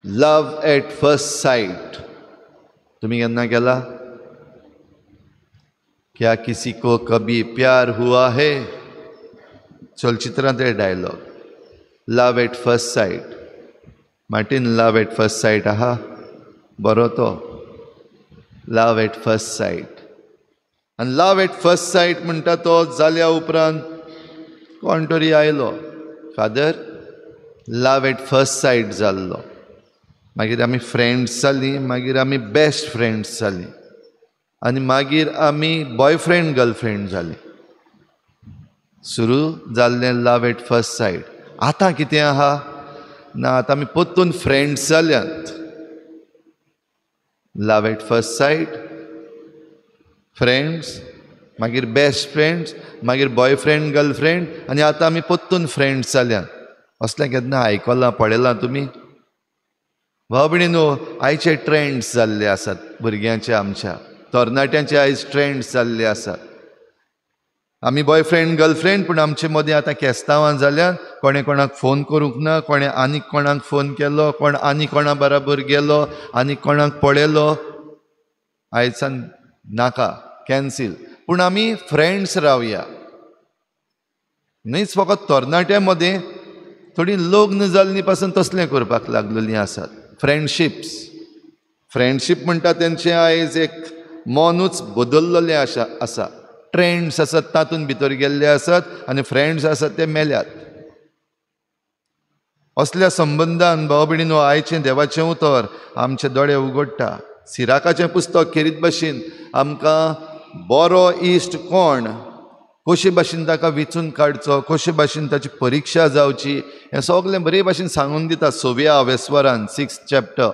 Love at first site तुमी केन्ना केला? क्या किसी को कभी प्यार हुआ है? चलचित्रांत dialogue love at first sight. Martin love at first sight आहा बरो तो लव एट फर्स्ट सायट. आनी लव एट फर्स्ट सायट म्हणटा तो जाल्या उपरांत कोण तरी आयलो, father love at first sight जाल्लो. मागीर आमी फ्रेंड्स जालीं, मागीर आमी बेस्ट फ्रेंड्स जालीं आनी मागीर आमी बॉयफ्रेंड गर्लफ्रेंड जालीं. सुरू जाल्लें लव एट फर्स्ट सायट. आतां कितें आहा ना, आतां आमी परतून फ्रेंड्स जाल्यात. Love at first sight, friends, मागीर बेस्ट फ्रेंड्स, मागीर बॉयफ्रेंड गर्लफ्रेंड आनी आतां आमी परतून फ्रेंड्स जाल्यात. असलें केन्ना आयकलां पळयलां तुमी? भाव भयणीनो, आयचे ट्रेंड्स जाल्ले आसात भुरग्यांचे, आमच्या तरणाट्यांचे आयज ट्रेंड्स जाल्ले आसात. आमी बॉयफ्रेंड गर्लफ्रेंड पूण आमचे मदीं आतां केस्तांवां जाल्यान कोणें कोणाक फोन करूंक ना, कोणें आनीक कोणाक फोन केलो, कोण आनी कोणा बराबर गेलो, आनी कोणाक पळयलो. आयच्यान नाका, कॅन्सील. पूण आमी फ्रेंड्स रावया. न्हयच फकत तरणाट्यां मदें, थोडीं लग्न जाल्लीं पासून तसलें करपाक लागलेलीं आसात. फ्रेंडशिप्स, फ्रेंडशीप म्हणटा तेंचें आयज एक मनूच बदल्लेलें आसा. ट्रेंड्स आसात तातूंत भितर गेल्ले आसात आनी फ्रेंड्स आसात ते मेल्यात. असल्या संबंदान भाव भयणीनो, आयचें देवाचें उतर आमचे दोळे उगडटा. सिराकाचें पुस्तक खेरीत भाशेन आमकां बरो इश्ट कोण, कशे भाशेन ताका वेंचून काडचो, कशे भाशेन ताची परिक्षा जावची, हें सगळें बरे भाशेन सांगून दिता सव्या वेस्वरान, 6th chapter.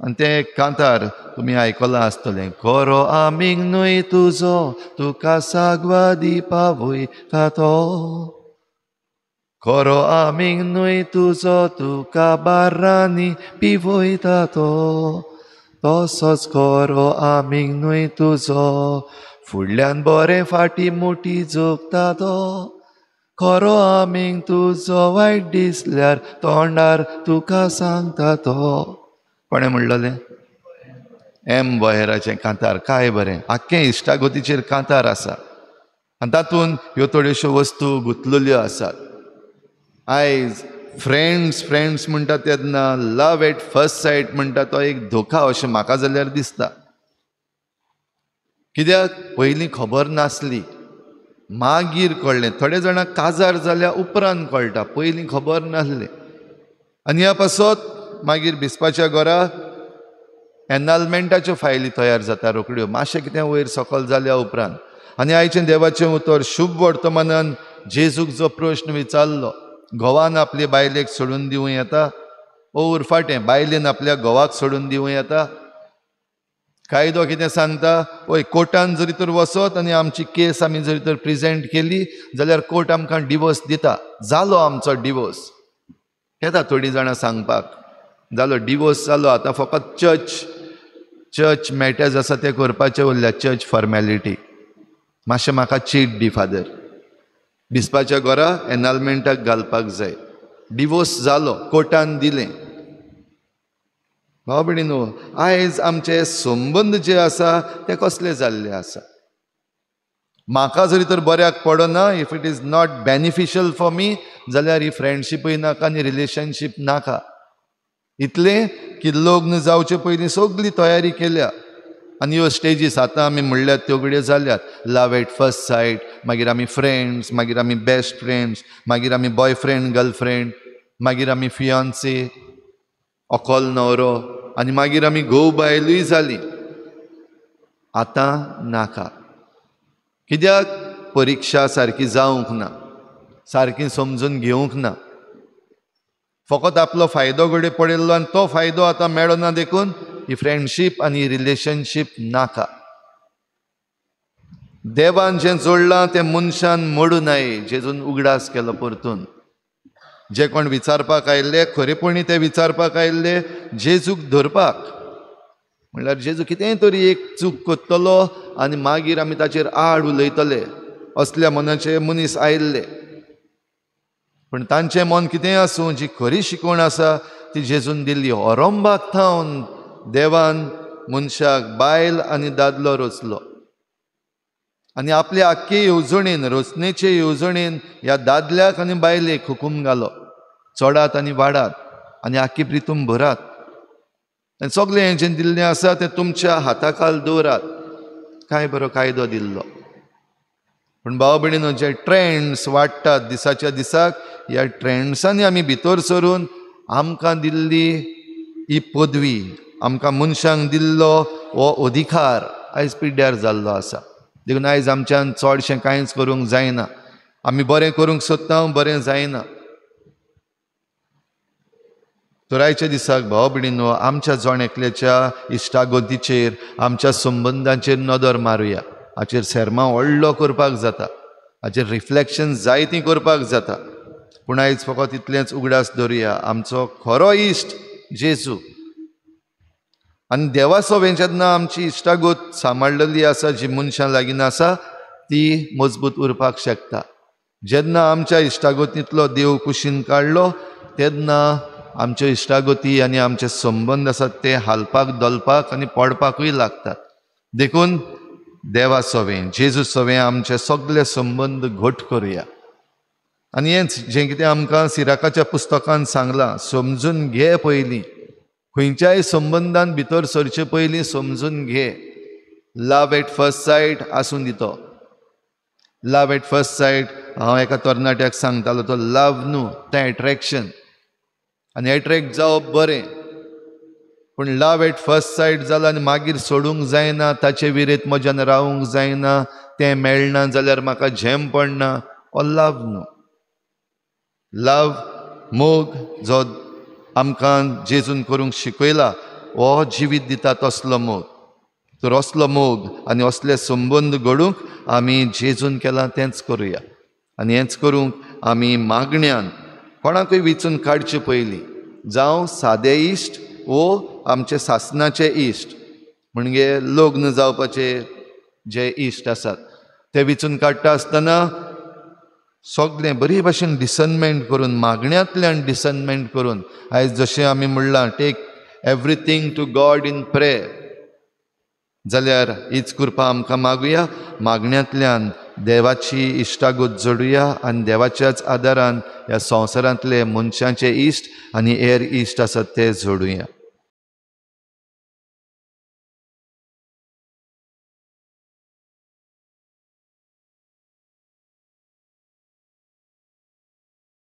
आनी तें कांतार तुमी आयकलां आसतलें, खरो आमीग न्हय तुजो तुका सागवादी पावयता तो, खरो आमीग न्हय तुजो तुका बार्रांनी पिवयता तो, तसोच खरो आमीग न्हय तुजो फुडल्यान बरें फाटी मोटी जोगता तो, खरो आमीग तुजो वायट दिसल्यार तोंडार तुका सांगता तो. कोणें म्हणलेलें? एम बहेराचें कांतार. काय बरें, आख्खें इश्टागतीचेर कांतार आसा आनी तातूंत ह्यो थोड्योश्यो वस्तू गुंतलेल्यो आसात. आयज फ्रेंड्स फ्रेंड्स म्हणटा तेन्ना लव एट फर्स्ट सायट म्हणटा तो एक धोका अशें म्हाका जाल्यार दिसता. कित्याक पयलीं खबर नासली, मागीर कळ्ळें. थोडे जाणां काजार जाल्या उपरांत कळटा, पयलीं खबर नासलें. आनी ह्या पासत मागीर बिस्पाच्या घरा एनालमेंटाच्यो फायली तयार जाता रोखड्यो, मातशें कितें वयर सकल जाल्या उपरांत. आनी आयचें देवाचें उतर शुभ वर्तमानान जेजूक जो प्रश्न विचारलो, घोवान आपले बायलेक सोडून दिवं येता, ओ उरफाटें बायलेन आपल्या घोवाक सोडून दिवं येता? कायदो कितें सांगता? वय कोर्टान जरी तर वचत आनी आमची केस आमी जरी तर प्रेजेंट केली जाल्यार कोर्ट आमकां डिवोर्स दिता. जालो आमचो डिवोर्स. येता थोडीं जाणां सांगपाक, जालो डिवोर्स जालो, आतां फकत चर्च मॅटर्स आसा ते करपाचे उरल्या, चर्च फॉर्मेलिटी. मातशें म्हाका चीट दी फादर, बिस्पाच्या घरा एनालमेंटाक घालपाक जाय. डिवोर्स जालो, कोर्टान दिलें. भाव भयणीनो, आयज आमचे संबंद जे आसा ते कसले जाल्ले आसा. म्हाका जरी तर बऱ्याक पडना, if it is not beneficial for me, जाल्यार ही फ्रेंडशिपूय नाका आनी रिलेशनशीप नाका. इतलें की लग्न जावचे पयलीं सगळी तयारी केल्या आनी ह्यो स्टेजीस आतां आमी म्हणल्यात त्यो घडये जाल्यात. लव एट फर्स्ट सायट, मागीर आमी फ्रेंड्स, मागीर आमी बेस्ट फ्रेंड्स, मागीर आमी बॉयफ्रेंड गर्लफ्रेंड, मागीर आमी फियांसे, अकल न्हवरो, आनी मागीर आमी घोव बायलूय जालीं. आतां नाका. कित्याक? परिक्षा सारकी जावंक ना, सारकी समजून घेवंक ना, फकत आपलो फायदो घडये पडिल्लो आनी तो फायदो आतां मेळना, देखून ही फ्रेंडशीप आनी रिलेशनशीप नाका. देवान जें जोडलां तें मनशान मोडूं नये. जेजून उगडास केलो परतून. जे कोण विचारपाक आयिल्ले, खरेपणी ते विचारपाक आयिल्ले जेजूक धरपाक, म्हणल्यार जेजू कितेंय तरी एक चूक करतलो आनी मागीर आमी ताचेर आड उलयतले, असल्या मनाचे मनीस आयिल्ले. पूण तांचें मन कितेंय आसूं, जी खरी शिकवण आसा ती जेजून दिल्ली. ओरंबाक थावन देवान मनशाक बायल आनी दादलो रचलो आनी आपले आख्खे येवजणेन, रचनेचे येवजणेन ह्या दादल्याक आनी बायलेक हुकूम घालो, चडात आनी वाडात आनी आख्खी प्रितूम भरात आनी सगळें हें जें दिल्लें आसा तें तुमच्या हाताखाल दवरात. कांय बरो कायदो दिल्लो. पूण भाव भयणीनो, जे ट्रेंड्स वाडटात दिसाच्या दिसाक, ह्या ट्रेंड्सांनी आमी भितर सरून आमकां दिल्ली ही पदवी, आमकां मनशांक दिल्लो हो अधिकार आयज पिड्ड्यार जाल्लो आसा. देखून आयज आमच्यान चडशें कांयच करूंक जायना. आमी बरें करूंक सोदता, बरें जायना. तर आयच्या दिसाक भाव भयणीनो, आमच्या जण एकल्याच्या इश्टागतीचेर, आमच्या संबंदांचेर नदर मारुया. हाचेर सेर्मांव व्हडलो करपाक जाता, हाचेर रिफ्लेक्शन जायतीं करपाक जाता. पूण आयज फकत इतलेंच उगडास दवरुया, आमचो खरो इश्ट जेजू आनी देवा सोबें जेन्ना आमची इश्टागत सांबाळलेली आसा, जी मनशां लागीं आसा, ती मजबूत उरपाक शकता. जेन्ना आमच्या इश्टागतींतलो देव कुशीन काडलो तेन्ना आमच्यो इश्टागती आनी आमचे संबंद आसात ते हालपाक, धोलपाक आनी पडपाकूय लागतात. देखून देवा सोबें, जेजू सोबें आमचे सगळे संबंद घट करुया. आनी हेंच जें कितें आमकां सिराकाच्या पुस्तकान सांगलां, समजून घे पयलीं, खंयच्याय संबंदान भितर सरचे पयलीं समजून घे. लव एट फर्स्ट सायट आसूं दी तो. लव एट फर्स्ट सायट हांव एका तरणाट्याक सांगतालो, तो लव न्हू, तें एट्रेक्शन. आनी एट्रेक्ट जावप बरें, पूण लव एट फर्स्ट सायट जालो आनी मागीर सोडूंक जायना, ताचे विरेत म्हज्यान रावूंक जायना, तें मेळना जाल्यार म्हाका झेम पडना, हो लव न्हू. लव, मोग जो आमकां जेजून करूंक शिकयला, हो जिवीत दिता तसलो मोग. तर असलो मोग आनी असले संबंद घडूंक आमी जेजून केलां तेंच करुया. आनी हेंच करूंक आमी मागण्यान कोणाकूय विचून काडचे पयलीं, जावं सादे इश्ट वो आमचे सासनाचे इश्ट, म्हणजे लग्न जावपाचे जे इश्ट आसात ते विचून काडटा आसतना सगळें बरी भाशेन डिसर्नमेंट करून, मागण्यांतल्यान डिसर्नमेंट करून, आयज जशें आमी म्हणलां take everything to God in prayer, जाल्यार हीच कृपा आमकां मागुया. मागण्यांतल्यान देवाची इश्टागत जोडुया आनी देवाच्याच आदारान ह्या संवसारांतले मनशांचे इश्ट आनी हेर इश्ट आसात ते जोडुया.